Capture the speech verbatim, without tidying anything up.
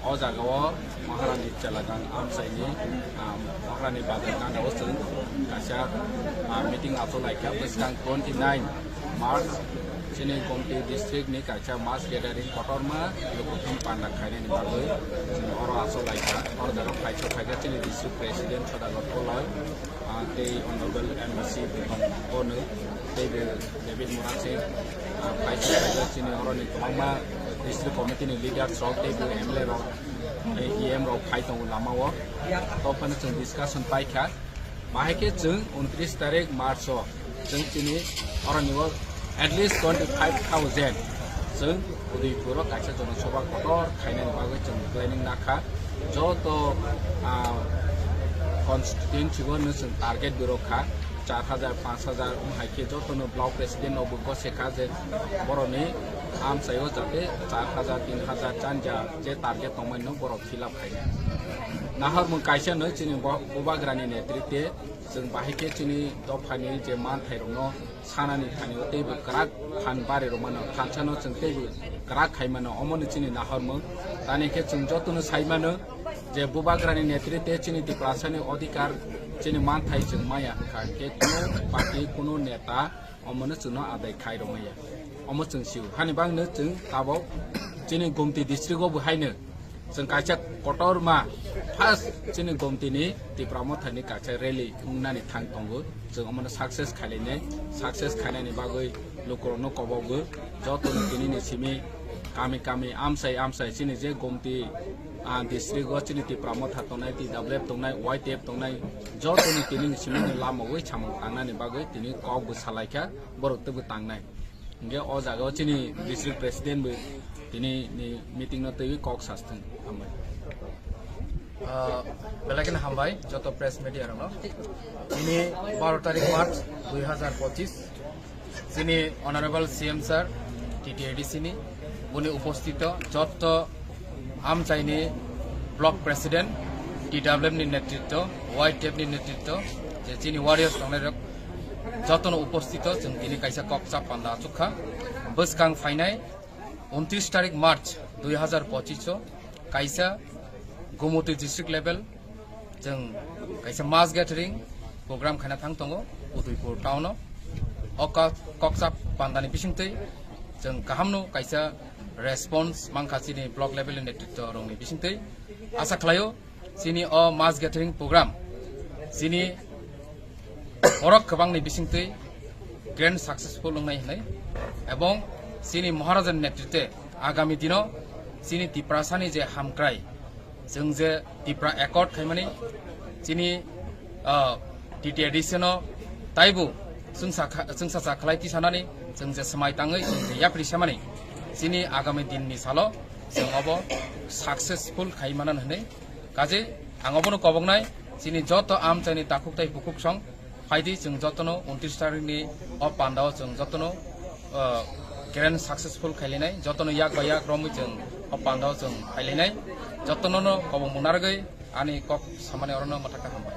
O jagao Maharani Chelagang amchaini, ah, Maharani Bazar gana o chwng kaisa, ah, meeting achuk laikha bwskang twenty nine March chini Gomti district ni kaisa mass gathering kotorma lukuthum panda khainani bagwi chwng oro achuk laikha. Oro jagao phaisok phaikha chini district president Sodagar Koloi, ah, tei honorable M D C Bhupan Bono, tei bo David Murasing, ah, phaisok phaikha chini oroni kwbangma district committee ni leaders rok tei bo M L A rok, tei E M rok phai tongo lama o. To phano chwng discussion paikha. Bahai khe chwng untris tarik March o chwng chini oroni o at least twenty five thousand chwng Udaipur o kaisa jonosobha kotor khainani bagwi chwng planning nakha. Joto, ah, constituency o no chwng target bo rwkha, char hajar, panch hajar wng hai khe jotono block president rok bo gose kha je boroni amchai o jate char hajar, tin hajar chanja je target tongmani no borok fill up khainai. Nahar mung kaisa no chini bo-, Bubagrani netrite chwng bahai khe chini dophani je manthai rokno sanani thani o teibo kwrak phan bari rwmano, thansa no chwng teibo kwrak khai mano, omo no chini nahor mung. Tani khe chwng joto no sai mano je Bubagrani netrite chini Tiprasani odhikar, chini manthai chwng maya wngkha, khe kuno party, kuno neta omo no chwngno adai khai rwmaya. Omo chwng sio. Hani bagwi no chwng tabok chini Gomti district o bo haino chwng kaisa kotorma first chini Gomti ni Tipra Motha ni kaisa rally wngnani thang tongo. Chwng omo no success khailainai, success khainani bagwi lukurokno kobogo. Joto no tini ni simi kami kami amsai amsai chini je Gomti, ah, district o chini Tipra Motha tongnai, T W F tongnai, Y T F tongnai, joto ni tini ni simi ni lama wi samung tangnani bagwi tini kok bo salaikha, borok teibo tangnai. Hingke o jaga o chini district president bo tini ni meeting no twi kok sasthung hambai. Ah, belai kheno hambai joto press media rokno. Tini baro tarik March dui hajar pochis, chini Honorable C M sir, T T A D C ni, boni upostito joto amchaini block president, T W F ni netritto, Y T F ni netritto, je chini warriors tongnai rok jotono upostito chwng tini kaisa kok chap panda achukha. Bwskang phainai untris tarik March dui hajar pochis o kaisa Gumoti district level chwng kaisa mass gathering program khaina thang tongo Udaipur town o. O ka-, kokchap pandani bisingtwi chwng kahamno kaisa response mankha chini block level ni netritto rokni bisingtwi. Asa khlaio chini o mass gathering program chini borok kwbangni bisingtwi grand successful wngnai hwnwi, ebong chini Maharaja ni netrite agami dino chini Tiprasani je hamkrai, chwng je Tipra Accord khaimani, chini, ah, T T A D C no taibo chwngsa kha-, chwngsacha khlai tisanani chwng je swmai tangwi chwng je yapri samani, chini agami din ni salo chwng obo successful khai manan hwnwi. Kaje ang obono koboknai chini joto amchaini takhuk tai bukhuk song phaidi chwng jotono untris tarikni o pandao chwng jotono, ah, grand successful khailainai, jotono yak bai yak romwi chwng o pandao chwng khailainai, jotono no kobong mung narwgwi ani kok samani orono mwthakha hambai.